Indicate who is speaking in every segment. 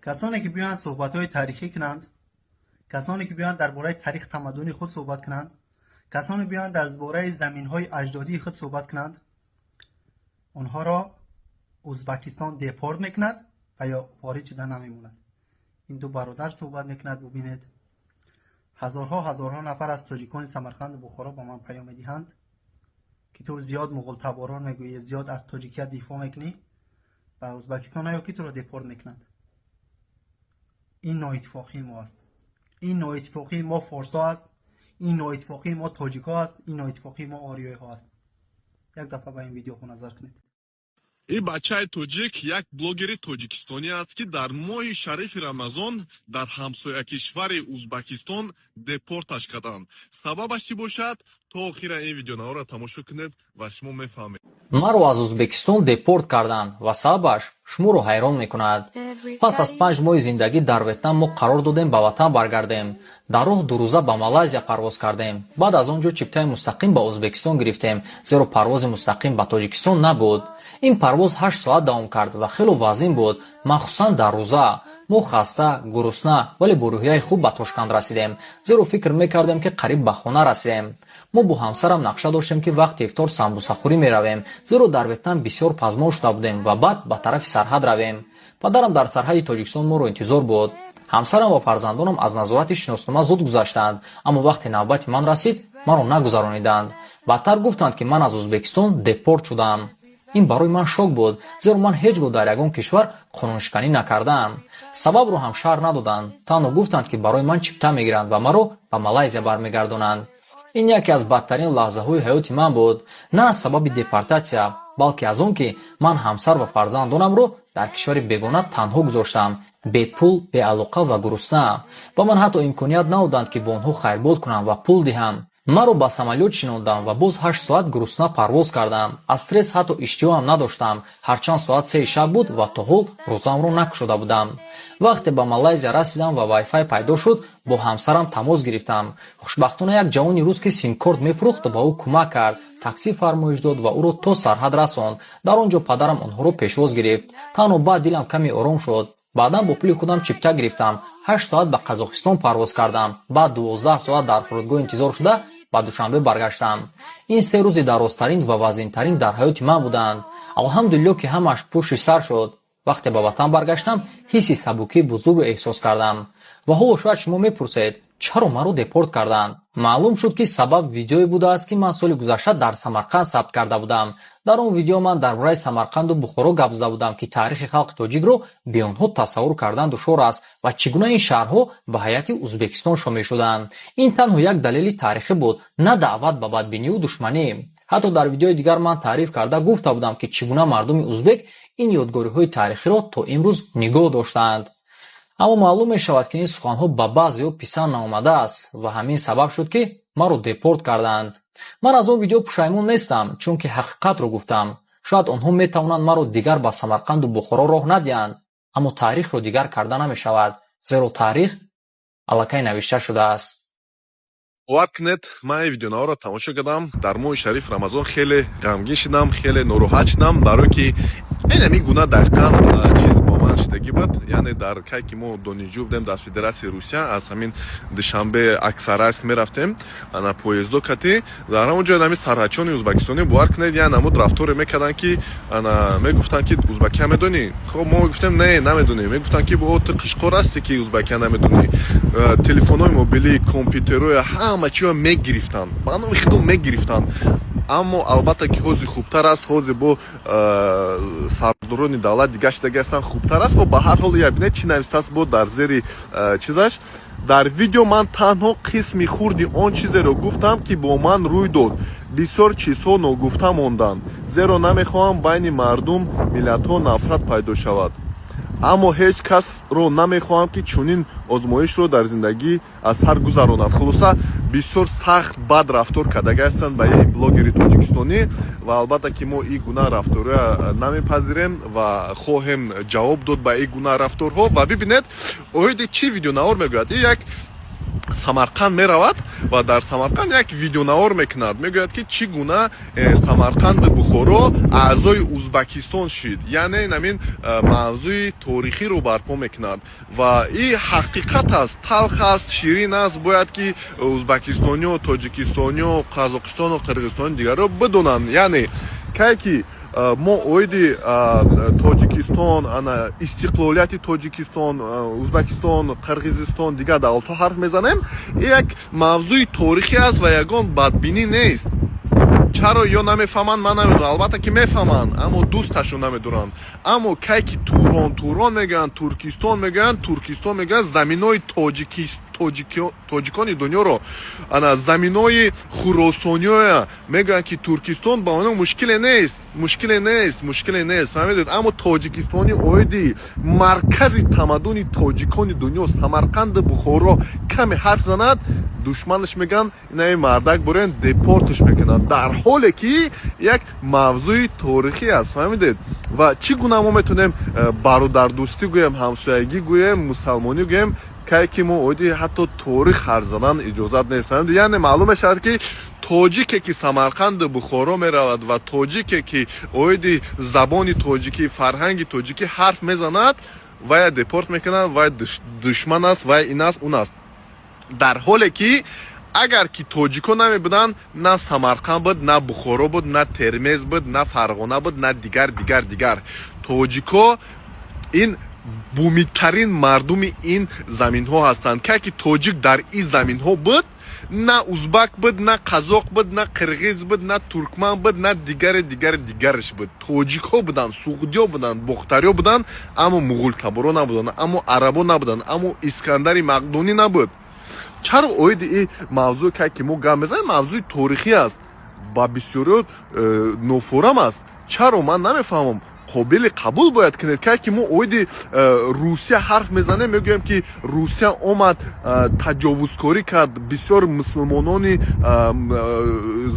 Speaker 1: Касоне ки биёянд, суҳбатҳои таърихӣ кунанд, касоне ки биёянд, дар бораи таърих, тамаддуни худ суҳбат кунанд, касоне биёянд, дар бораи заминҳои аҷдодии худ суҳбат кунанд, онҳоро Узбакистон депорт мекунад ва ё ворид шуда намемонад. Ин ду бародар суҳбат мекунад. Бубинед, ҳазорҳо, ҳазорҳо нафар аз тоҷикони Самарқанду Бухоро ба ман паём медиҳанд, ки ту зиёд муғултаборон мегӯӣ, зиёд аз тоҷикият дифоъ мекунӣ, ба Узбакистон ё ки туро депорт мекунанд. Ин ноиттифоқии мо аст, ин ноиттифоқии мо форсҳо аст, ин ноиттифоқии мо тоҷикҳо аст, ин ноиттифоқии мо ориёиҳо аст. Як дафъа ба ин видеоҳо назар кунед.
Speaker 2: Ин бачаи тоҷик як блогери тоҷикистонӣ аст, ки дар моҳи шарифи Рамазон дар ҳамсоякишвари Узбакистон депорташ карданд. Сабабаш чӣ бошад? То охира ин видеонаворо тамошо кунед ва шумо мефаҳмед.
Speaker 3: Маро аз Узбекистон депорт карданд ва сабабаш шуморо ҳайрон мекунад. Пас аз 5 моҳи зиндагӣ дар Ветнам мо қарор додем ба ватан баргардем. Дар роҳ дурӯза ба Малайзия парвоз кардем. Баъд аз он ҷо чиптаи мустақим ба Узбекистон гирифтем, зеро парвози мустақим ба Тоҷикистон набуд. Ин парвоз 8 соат давом кард ва хело вазнин буд, махсусан дар рӯза. Мо хаста, гурусна, вале бо рӯҳияи хуб ба Тошканд расидем, зеро фикр мекардем, ки қариб ба хона расидем. Мо бо ҳамсарам нақша доштем, ки вақти ифтор самбусахӯрӣ меравем, зеро дар Ветнам бисёр пазмон шуда будем, ва баъд ба тарафи сарҳад равем. Падарам дар сарҳади Тоҷикистон моро интизор буд. Ҳамсарам ва фарзандонам аз назорати шиноснома зуд гузаштанд, аммо вақте навбати ман расид, маро нагузарониданд. Баъдтар гуфтанд, ки ман аз Узбекистон депорт шудаам. Ин барои ман шок буд, зеро ман ҳеҷ гоҳ дар ягон кишвар қонуншиканӣ накардаам. Сабабро ҳам шарҳ надоданд, танҳо гуфтанд, ки барои ман чипта мегиранд ва маро ба Малайзия бармегардонанд. Ин яке аз бадтарин лаҳзаҳои ҳаёти ман буд, на аз сабаби депортатсия, балки аз он ки ман ҳамсар ва фарзандонамро дар кишвари бегона танҳо гузоштам, бепул, беалоқа ва гурусна. Ба ман ҳатто имконият надоданд, ки бо онҳо хайрбод кунам ва пул диҳам. Маро ба самолёт шинондам ва боз 8 соат гурусна парвоз кардам. Аз стресс ҳатто иштиҳоам надоштам, ҳарчанд соат 3-и шаб буд ва то ҳол рӯзаамро накушода будам. Вақте ба Малайзия расидам ва вайфай пайдо шуд, бо ҳамсарам тамос гирифтам. Хушбахтона, як ҷавони рус, ки симкорт мефурӯхт, ба ӯ кӯмак кард, таксӣ фармоиш дод ва ӯро то сарҳад расонд. Дар он ҷо падарам онҳоро пешвоз гирифт. Танҳо баъд дилам каме ором шуд. Баъдан бо пули худам чипта гирифтам, 8 соат ба Қазоқистон парвоз кардам, баъд 12 соат дар фурудгоҳ интизор шуда, ба Душанбе баргаштам. Ин 3 рӯзи дарозтарин ва вазнинтарин дар ҳаёти ман буданд. Алҳамдулилло, ки ҳамааш пушти сар шуд. Вақте ба ватан баргаштам, ҳисси сабукии бузургро эҳсос кардам. Ва ҳоло шояд шумо мепурсед, чаро маро депорт карданд. Маълум шуд, ки сабаб видеое будааст, ки ман соли гузашта дар Самарқанд сабт карда будам. Дар он видео ман дар бораи Самарқанду Бухоро гап зада будам, ки таърихи халқи тоҷикро бе онҳо тасаввур кардан душвор аст ва чӣ гуна ин шаҳрҳо ба ҳайати Узбекистон шомил шуданд. Ин танҳо як далели таърихӣ буд, на даъват ба бадбинию душманӣ. Ҳатто дар видеои дигар ман таъриф карда гуфта будам, ки чӣ гуна мардуми узбек ин ёдгориҳои таърихиро то имрӯз нигоҳ доштаанд. Аммо маълум мешавад, ки ин суханҳо ба баъзеҳо писанд наомадааст ва ҳамин сабаб шуд, ки маро депорт карданд. Ман аз он видео пушаймон нестам, чунки ҳақиқатро гуфтам. Шояд онҳо метавонанд маро дигар ба Самарқанду Бухоро роҳ надиҳанд, аммо таърихро дигар карда намешавад, зеро таърих аллакай навишта шудааст.
Speaker 2: Бовар кунед, ман ин видеонаворо тамошо кардам дар моҳи шариф Рамазон, хеле ғамгин шудам, хеле нороҳат шудам, барое ки ин гуна дақиқан чиз бо ман шудагӣ буд. Яъне дар кай ки мо донишҷӯ будем дар Федератсияи Русия, аз ҳамин Душанбе Аксарайск мерафтем ана поездо кати, дар ҳамон ҷо ҳамин сарҳадчони узбакистонӣ, бовар кунед, як намуд рафторе мекарданд, ки ана мегуфтанд, ки узбакия медонӣ? Хоб, мо мегуфтем, не, намедонем. Мегуфтанд, ки бо ту қишқор ҳастӣ, ки узбакия намедонӣ. Телефонҳои мобилӣ, компютерҳоя, ҳама чиро мегирифтанд, ба номи худо мегирифтанд. Аммо албатта ки ҳозир хубтар аст, ҳозир бо сардорони давлат дигар шудаги ҳастанд, хубтар аст. Хоб, ба ҳар ҳол, я бинед, чӣ навистааст бо дар зери чизаш: «Дар видео ман танҳо қисми хурди он чизеро гуфтам, ки бо ман рӯй дод. Бисёр чизҳо ногуфта монданд, зеро намехоҳам байни мардум, миллатҳо нафрат пайдо шавад. Аммо ҳеҷ касро намехоҳам, ки чунин озмоишро дар зиндагӣ аз сар гузаронад». Хулоса, бисёр сахт бад рафтор кардаги ҳастанд ба ин блогери тоҷикистонӣ ва албатта ки мо ин гуна рафторҳоя намепазирем ва хоҳем ҷавоб дод ба ин гуна рафторҳо. Ва бибинед, оиди чӣ видеонавор мегӯяд. Ин як Самарқанд меравад ва дар Самарқанд як видеонавор мекунад, мегӯяд, ки чӣ гуна Самарқанду Бухоро аъзои Узбакистон шид, яъне намин мавзӯи торихиро барпо мекунад. Ва и ҳақиқат аст, талх аст, ширин аст. Бояд ки узбакистониё, тоҷикистониё, Қазоқистону Қирғизистони дигарро бидонанд. Яъне кай ки мо оиди Тоҷикистон, ана истиқлолияти Тоҷикистон, Узбекистон, Қирғизистон, дигар давлатҳо ҳарф мезанем, як мавзӯи торихӣ аст ва ягон бадбинӣ нест. Чаро ё намефаҳманд, ман намедонам. Албатта ки мефаҳманд, аммо дӯсташон намедоранд. Аммо кай ки Турон, Турон мегӯянд, Туркистон мегӯянд, Туркистон мегӯянд, заминои тоҷикони дунёро, ана заминои хуросониёя мегӯянд, ки Туркистон, ба оно мушкиле нест, мушкиле нест, мушкиле нест, фаҳмидед? Аммо тоҷикистони оиди маркази тамаддуни тоҷикони дунё, Самарқанду Бухоро, каме ҳарф занад, душманаш мегӯянд, инаи мардак бурен депорташ мекунанд, дар ҳоле ки як мавзӯи торихӣ аст, фаҳмидед? Ва чӣ гуна мо метавонем бародардӯстӣ гӯем, ҳамсоягӣ гӯем, мусалмонӣ гӯем, кай ки мо оиди ҳатто торих ҳарф задан иҷозат нест? Яъне маълум мешавад, ки тоҷике ки Самарқанду Бухоро меравад ва тоҷике ки оиди забони тоҷикӣ, фарҳанги тоҷикӣ ҳарф мезанад, вая депорт мекунанд, вай душман аст, вай ин аст, он аст. Дар ҳоле ки агар ки тоҷико намебуданд, на Самарқанд буд, на Бухоро буд, на Термез буд, на Фарғона буд, на дигар, дигар, дигар. Тоҷико ин бумитарин мардуми ин заминҳо ҳастанд. Кай ки тоҷик дар ин заминҳо буд, на узбак буд, на қазоқ буд, на қирғиз буд, на туркман буд, на дигаре, дигаре, дигараш буд. Тоҷикҳо буданд, суғдиё буданд, бохтариё буданд, аммо муғултаборо набуданд, аммо арабо набуданд, аммо Искандари Мақдунӣ набуд. Чаро оиди ин мавзӯъ кай ки мо гап мезанем, мавзӯи торихӣ аст, ба бисёриё нофорам аст? Чаро, ман намефаҳмам. Қобили қабул бояд кунед. Кай ки мо оиди Русия ҳарф мезанем, мегӯем, ки Русия омад, таҷовузкорӣ кард, бисёр мусулмонони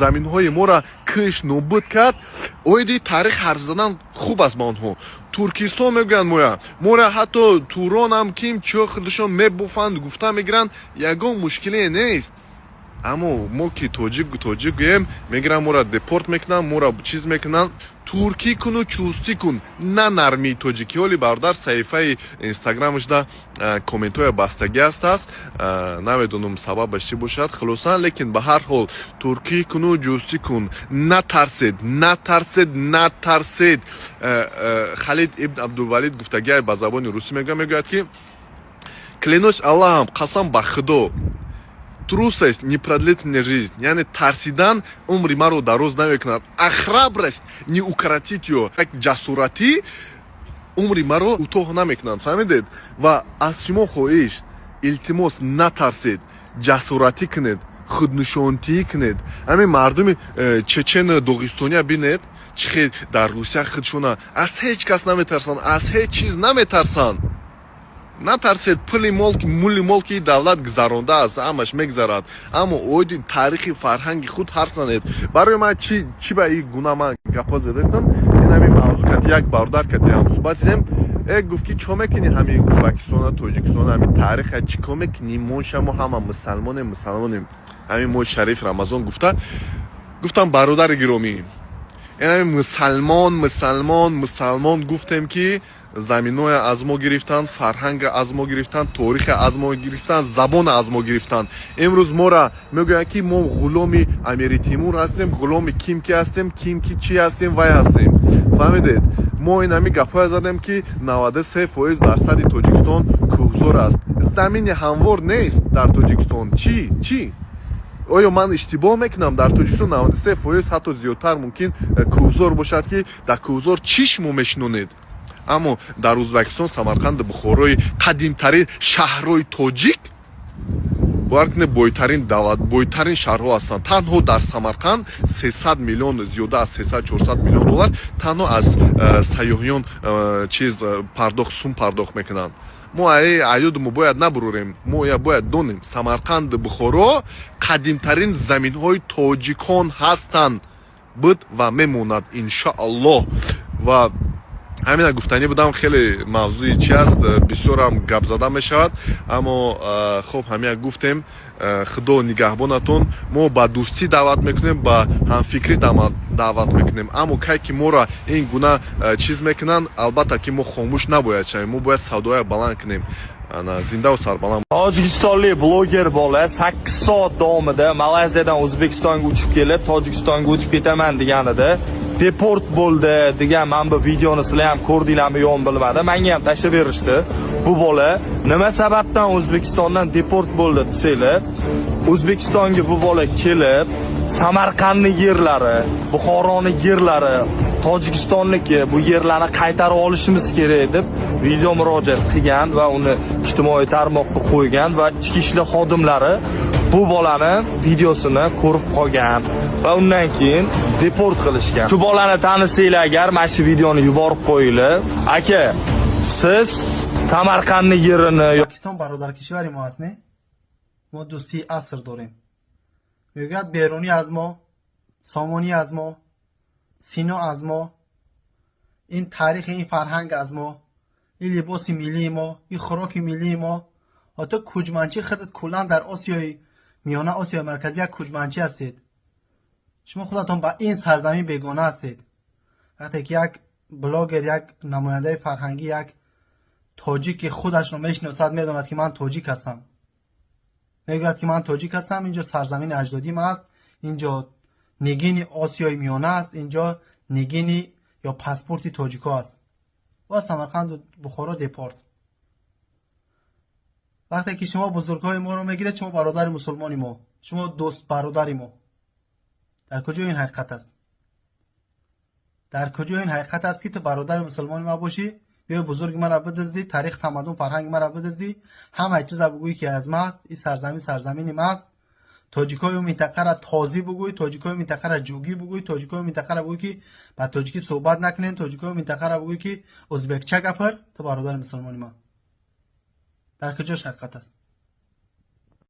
Speaker 2: заминҳои моро киш, нобуд кард. Оиди таърих ҳарф задан хуб аст ба онҳо. Туркистон мегӯянд моя, мора ҳатто Туронам ким чиё худашон мебофанд, гуфта мегиранд, ягон мушкиле нест. Аммо мо ки тоҷик, тоҷик гӯем, мегиранд, моро депорт мекунанд, моро чиз мекунанд. Туркӣ куну чустӣ кун, на нармии тоҷикӣ. Ҳоли бародар саҳифаи инстаграмашда комментҳоя бастагӣ ҳастааст, намедонам сабабаш чӣ бошад, хулосан. Лекин ба ҳар ҳол, туркӣ куну ҷустӣ кун, натарсед, натарсед, натарсед. Халид ибн Абдулвалид гуфтагиай, ба забони русӣ мегӯяд, мегӯяд ки: «Клянусь Аллахом, қасам ба Худо, трусость не продлит мне жизнь», яъне тарсидан умри маро дароз намекунад, «а храбрость не укоротит её», як ҷасоратӣ умри маро кӯтоҳ намекунад, фаҳмидед? Ва аз шумо хоҳиш, илтимос, натарсед, ҷасоратӣ кунед, худнишондиҳӣ кунед. Ҳамин мардуми чечену доғистония бинед, чӣ хел дар Русия худшона аз ҳеҷ кас наметарсанд, аз ҳеҷ чиз наметарсанд. Натарсед, пули молк, мули молки давлат гузарондааст, ҳамаш мегузарад, аммо оиди таърихи фарҳанги худ ҳарф занед. Барои ман чӣ ба ин гуна ман гапҳо задаистам? Ин ҳамин мавзӯъ кати як бародар кати ҳамсӯҳбат шудем, гуфт, ки чо мекунӣ ҳамин Узбекистона, Тоҷикистона, ҳамин таъриха чӣ кор мекунӣ? Моша мо ҳама мусалмонем, мусалмонем. Ҳамин моҳи шариф Рамазон гуфта гуфтам: бародари гиромӣ, ин ҳамин мусалмон, мусалмон, мусалмон гуфтем, ки заминое аз мо гирифтанд, фарҳанга аз мо гирифтанд, тариха аз мо гирифтанд, забона аз мо гирифтанд. Имрӯз мора мегӯянд, ки мо ғуломи Амири Тимур ҳастем, ғуломи ким ки ҳастем, ким ки чӣ ҳастем, вай ҳастем, фаҳмидед? Мо ин ҳами гапҳое задем, ки 93% дарсади Тоҷикистон кӯҳзор аст, замини ҳамвор нест дар Тоҷикистон. Чӣ, чӣ, оё ман иштибоҳ мекунам? Дар Тоҷикистон 93%, ҳатто зиёдтар мумкин, кӯҳзор бошад, ки дар кӯҳзор чӣ шумо мешинонед? Аммо дар Узбекистон Самарқанду Бухорои қадимтарин шаҳрҳои тоҷик, бовар кунед, бойтарин давлат, бойтарин шаҳрҳо ҳастанд. Танҳо дар Самарқанд 300 миллион, зиёда аз 300, 400 миллион доллар танҳо аз сайёҳиён чиз пардохт, сум пардохт мекунанд. Мо аёду бояд набурорем, мо я бояд донем: Самарқанду Бухоро қадимтарин заминҳои тоҷикон ҳастанд, буд ва мемонад, иншааллоҳ. Ва Ҳамина гуфтанӣ будам. Хеле мавзӯи чи аст, бисёрам гап зада мешавад, аммо хуб, ҳамия гуфтем. Худо нигаҳбонатон. Мо ба дӯстӣ даъват мекунем, ба ҳамфикрӣ даъват мекунем, аммо кай ки моро ин гуна чиз мекунанд, албатта ки мо хомӯш набояд шавем, мо бояд садоя баланд кунем. Зиндаву сарбаланд.
Speaker 4: Tojikistonlik bloger bola 8 soat davomida Malayziyadan O'zbekistonga uchib kelib, Tojikistonga o'tib ketaman deganida deport bo'ldi degan mana bu videoni sizlar ham ko'rdinglarmi, yo'qmi, bilmadim. Menga ham tashlab berishdi. Bu bola nima sababdan O'zbekistondan deport bo'ldi desanglar, O'zbekistonga bu bola kelib, Samarqandni yerlari, Buxoroni yerlari Tojikistonniki, bu yerlarni qaytarib olishimiz kerak deb video murojaat qilgan va uni ijtimoiy tarmoqqa qo'ygan va ichki ishlar xodimlari bu bolani videosini ko'rib qolgan va undan keyin deport qilishgan. Shu bolani tanisanglar agar, mana shu videoni yuborib qo'yinglar. Aka, siz Samarqandni yerini
Speaker 1: Покистон бародар кишвари мо аст, не? Мо дӯстии аср дорем. Мегӯяд, Берунӣ аз мо, Сомонӣ аз мо, Сино аз мо, ин таърихи, ин фарҳанг аз мо, ин либоси миллии мо, ин хӯроки миллии мо. Ту кӯчманчӣ, худат куллан дар Осиёи Миёна, Осиёи Марказӣ як кӯчманчӣ ҳастед. Шумо худатон ба ин сарзамин бегона ҳастед. Вақте ки як блогер, як намояндаи фарҳангӣ, як тоҷик, ки худашро мешиносад, медонад, ки ман тоҷик ҳастам, мегӯяд, ки ман тоҷик ҳастам, инҷо сарзамини аҷдодим аст, инҷо нигини Осиёи Миёна аст, инҷо нигини ё паспорти тоҷико аст, ва Самарқанду Бухоро депорт. Вақте ки шумо бузургҳои моро мегиред, шумо бародари мусулмони мо, шумо дӯст бародари мо. Дар куҷо ин ҳақиқат аст? Дар куҷо ин ҳақиқат аст, ки ту бародари мусулмони ма бошӣ, биёй бузурги маро бидиздӣ, таърих, тамаддун, фарҳанги маро бидиздӣ, ҳамаи чиза бигӯӣ, ки аз ма аст, ин сарзамин сарзамини ма аст, тоҷикои минтақара тозӣ бугӯй, тоҷикои минтақара ҷугӣ бугӯй, тоҷикои минтақара бугӯй, ки ба тоҷикӣ суҳбат накунем, тоҷикои минтақара бугӯй, ки ӯзбекча гапир. Ту бародари мусулмони ма, дар куҷош ҳақиқат аст?